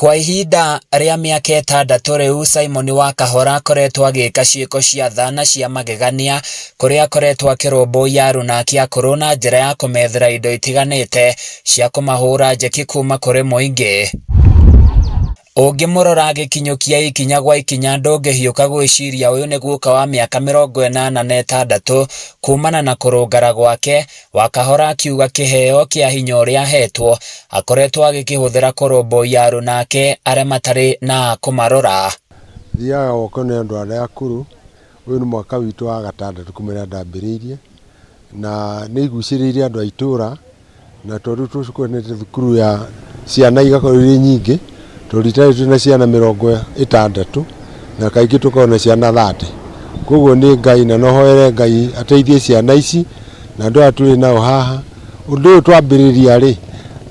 Kwa ihinda rĩa mĩaka 6 rĩu, Simon Wakahora akoretwo agĩka ciĩko cia tha na cia magegania kũrĩa akoretwo akĩrũmbũiya aruna ake akũrũ na njĩra ya kũmethera indo itiganĩte cia kũmahũra njeki kuma kũrĩ mũingĩ. Ũngĩmũrora agĩkinyũkia ikinya gwa ikinya, ndũngĩhiũka gwĩciria ũyũ nĩ guka wa mĩaka 86 kumana na kũrũngara gwake. Wakahora akiuga kĩheo kĩa hinya ũrĩa ahetwo akoretwo agĩkĩhũthĩra kũrũmbũiya aruna ake arĩa matarĩ na kũmarora. Thiaga gwakwo nĩ andũ arĩa akũrũ. Ũyũ nĩ mwaka witũ wa gatandatũ kuma rĩrĩa ndambĩrĩirie, na nĩ igucĩrĩirie andũ a itũra, na tondũ tũkonete thukuru ya ciana igakorwo irĩ nyingĩ, tondũ rita rĩrĩ twĩna ciana 60 na kaingĩ tũkoragwo na ciana 30. Koguo nĩ Ngai, na no hoere Ngai ateithie ciana ici na andũ aya tũrĩ nao haha. Ũndũ ũyũ twambĩrĩria rĩ,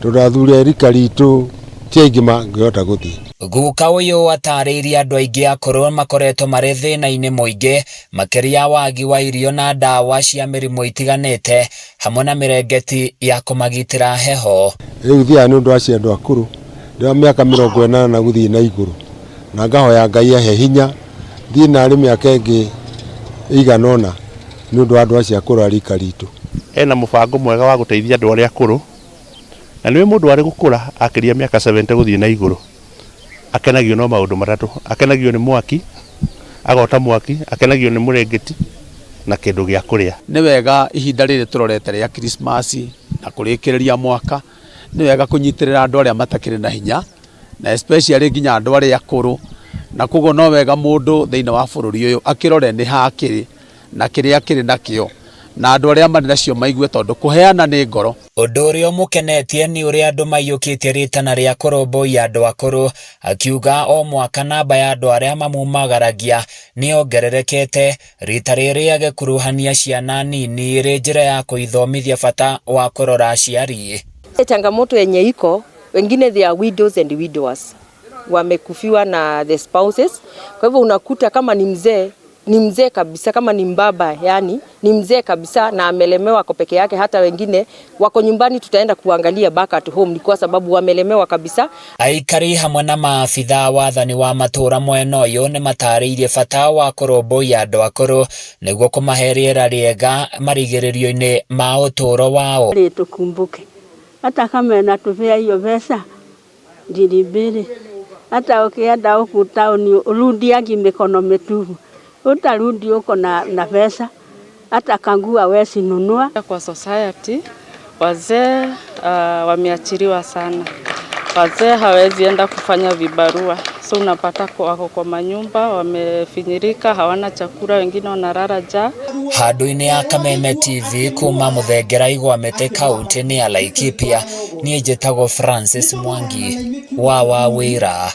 tondũ athuri a rika ritũ ti aingĩ mangĩhota gũthiĩ. Guka ũyũ atarĩirie andũ aingĩ akũrũ makoretwo marĩ thĩna-inĩ mũingĩ, makĩria wagi wa irio na ndawa cia mĩrimũ itiganĩte, hamwe na mĩrengeti ya kũmagitĩra heho. Rĩu thiaga nĩ ũndũ wa acio andũ akũrũ, ndĩ wa mĩaka 80 gũthiĩ na igũrũ, na ngahoya Ngai ahe hinya thiĩ narĩ mĩaka ĩngĩ ĩigana ũna nĩ ũndũ wa andũ acio akũrũ a rika ritũ. Ena mũbango mwega wa gũteithia andũ arĩa akũrũ, na nĩwe mũndũ arĩ gũkũra akĩria mĩaka 70 gũthiĩ na igũrũ, akenagio no maũndũ matatũ: akenagio nĩ mwaki, agota mwaki, akenagio nĩ mũrengeti na kĩndũ gĩa kũrĩa. Nĩ wega ihinda rĩrĩ tũrorete rĩa Christmas na kũrĩkĩrĩria mwaka, nĩ wega kũnyitĩrĩra andũ arĩa matakĩrĩ na hinya, na especially nginya andũ arĩa akũrũ, na koguo no wega mũndũ thĩinĩ wa bũrũri ũyũ akĩrore nĩ hakĩrĩ na kĩrĩa akĩrĩ nakĩo, na andũ arĩa marĩ nacio maigue, tondũ kũheana nĩ ngoro. Ũndũ ũrĩa ũmũkenetie nĩ ũrĩa andũ maiyũkĩtie rĩtana rĩa kũrũmbũiya andũ akũrũ, akiuga o mwaka namba ya andũ arĩa mamumagaragia nĩ yongererekete, rita rĩrĩ agĩkuruhania ciana nini ĩrĩ njĩra ya kũithomithia bata wa kũrora aciari. Changamoto yenye iko, wengine they are widows and widowers, wamekufiwa na the spouses. Kwa hivyo unakuta kama ni mzee, ni mzee kabisa, kama ni mbaba, yani ni mzee kabisa na amelemewa, ako peke yake. Hata wengine wako nyumbani, tutaenda kuangalia back at home, ni kwa sababu wamelemewa kabisa. Aikari hamwe na maabithaa wathani wa matũra mwena ũyũ nĩ matarĩirie bata wa kũrũmbũiya andũ akũrũ nĩguo kũmahe rĩera rĩega marigĩrĩrio-inĩ ma ũtũũro wao. Tukumbuke hata kama inatupea hiyo pesa 2000, hata ukienda huku tauni urudiagi mikono mitupu, utarudi huko na pesa, hata kanguo huwezi nunua. Kwa society wazee wameachiliwa sana. Wazee hawezi enda kufanya vibarua, so unapata wako kwa manyumba wamefinyirika, hawana chakula, wengine wanalala njaa. Handũ-inĩ ya Kameme TV kuma Mũthengera Igwamĩte kaunti-inĩ ya Laikipia, niĩ njĩtagwo Francis Mwangi wa Wawĩra.